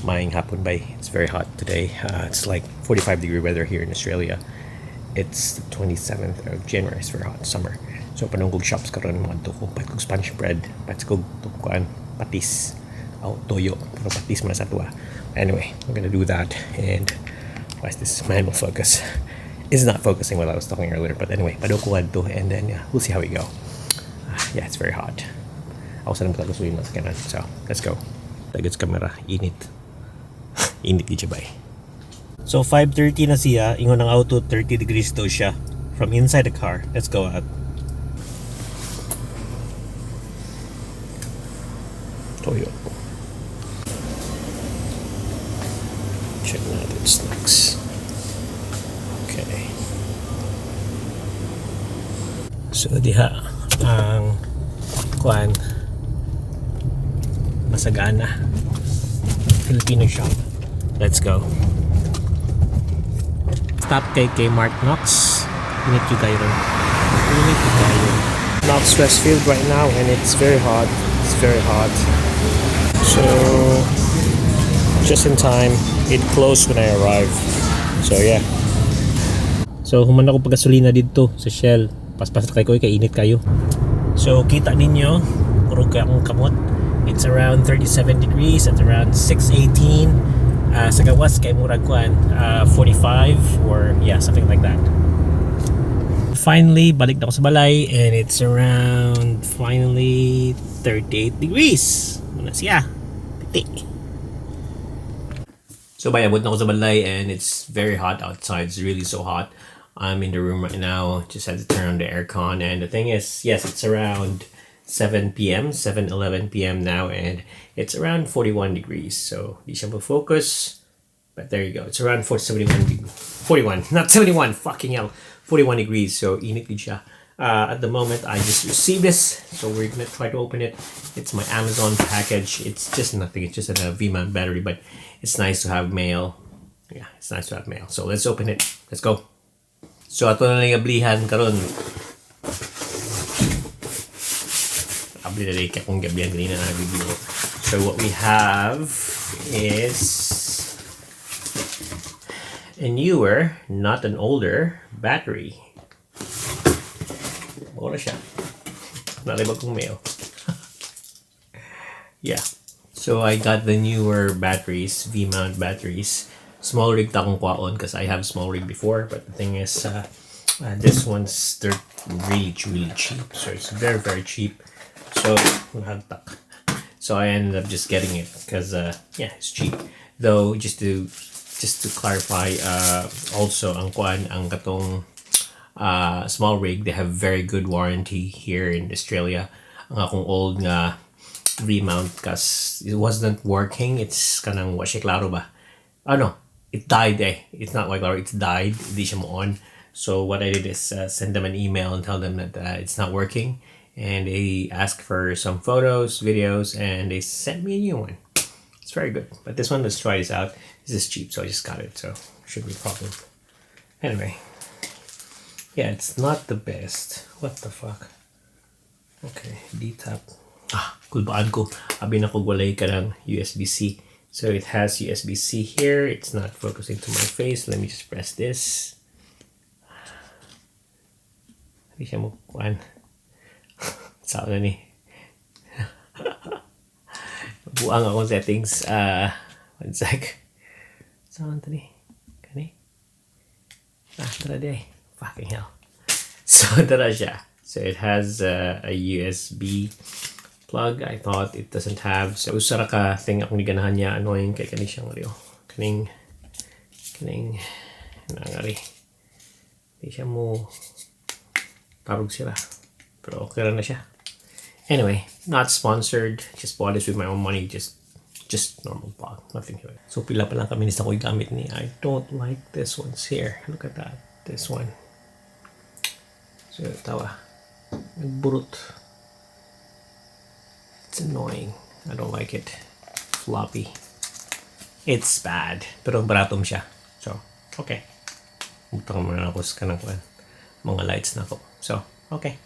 Maayong hapon bay. It's very hot today. It's like 45-degree weather here in Australia. It's the 27th of January. It's very hot summer. So padung kog shops karon, mga ko palit kog Spanish bread, palit kog kuan, patis. Aw, toyo, pero patis man sa tuwa. Anyway, I'm gonna do that. And why is this manual focus? It's not focusing what I was talking earlier, but anyway, padung ko adto and then, yeah, we'll see how we go. Yeah, it's very hot. Ako sa naman gasolina sa kanan. So, let's go. Tagit sa camera, init. Init di siya bay. So 5:30 na siya, ingon ang auto 30 degrees daw siya from inside the car. Let's go out. Toyo. Check natin snacks. Okay. So diha ang kuan, Masagana Filipino shop. Let's go. Stop kay Kmart Knox. Init gyud kayo ron. Init gyud kayo. Knox Westfield right now and it's very hot. It's very hot. So just in time. It closed when I arrived. So yeah. So human ako pagasolina dito sa Shell. Paspas kay ko kay init kayo. So kita ninyo, puro kay akong kamot. It's around 37 degrees at around 6:18. Sa gawas kay murag kuan, 45 or, yeah, something like that. Finally, balik na ako sa balay and it's around finally 38 degrees. Muna siya. Piti. So bay, abot na ako sa balay and it's very hot outside. It's really so hot. I'm in the room right now. Just had to turn on the aircon. And the thing is, yes, it's around 7 p.m., 7:11 p.m. now, and it's around 41 degrees. So, di siya focus. But there you go. It's around 40, 71, 41, not 71, fucking hell. 41 degrees. So, init din siya. At the moment, I just received this. So, we're gonna try to open it. It's my Amazon package. It's just nothing. It's just a V-mount battery, but it's nice to have mail. Yeah, it's nice to have mail. So, let's open it. Let's go. So, ato na lang ablihan karon. Abli na rin kung gabihan kanina na video. So, what we have is a newer, not an older, battery. Mura siya. Nalibag kong mail. Yeah. So I got the newer batteries, V-mount batteries. Small rig ta akong kwaon because I have small rig before. But the thing is, this one's, they're really, really cheap. So it's very, very cheap. So, nahagtak. So I ended up just getting it because, yeah, it's cheap. Though, just to clarify, also, ang kuan, ang katong small rig, they have very good warranty here in Australia. Ang akong old nga V-mount kas it wasn't working. It's kanang wa siya klaro ba? Ano? It died eh. It's not like klaro, it's died. Di siya mo on. So what I did is send them an email and tell them that it's not working. And they asked for some photos, videos, and they sent me a new one. It's very good. But this one, let's try this out. This is cheap, so I just got it, so shouldn't be a problem. Anyway. Yeah, it's not the best. What the fuck? Okay, D-tap. Ah, kulbaan ko. Abi na ko walay ka ng USB-C. So it has USB-C here. It's not focusing to my face. Let me just press this. Hindi siya mo kuan. Sao na ni? Buang akong settings. One sec. Saan to ni? Kani? Ah, tara di. Fucking hell. So, tara siya. So, it has a USB plug. I thought it doesn't have. So, usa ra ka thing akong giganahan niya. Annoying kay kani siyang rio. Kaning, nangari. Di siya mo tarog sila. Pero okay ra na siya. Anyway, not sponsored. Just bought this with my own money. Just normal plug. Nothing to it. So pila pa lang kami ni sa ko gamit ni. I don't like this one's here. Look at that. This one. So tawa. Nagburot. It's annoying. I don't like it. Floppy. It's bad. Pero barato mo siya. So, okay. Butang mo na ako sa kanang kuan. Mga lights na ako. So, okay.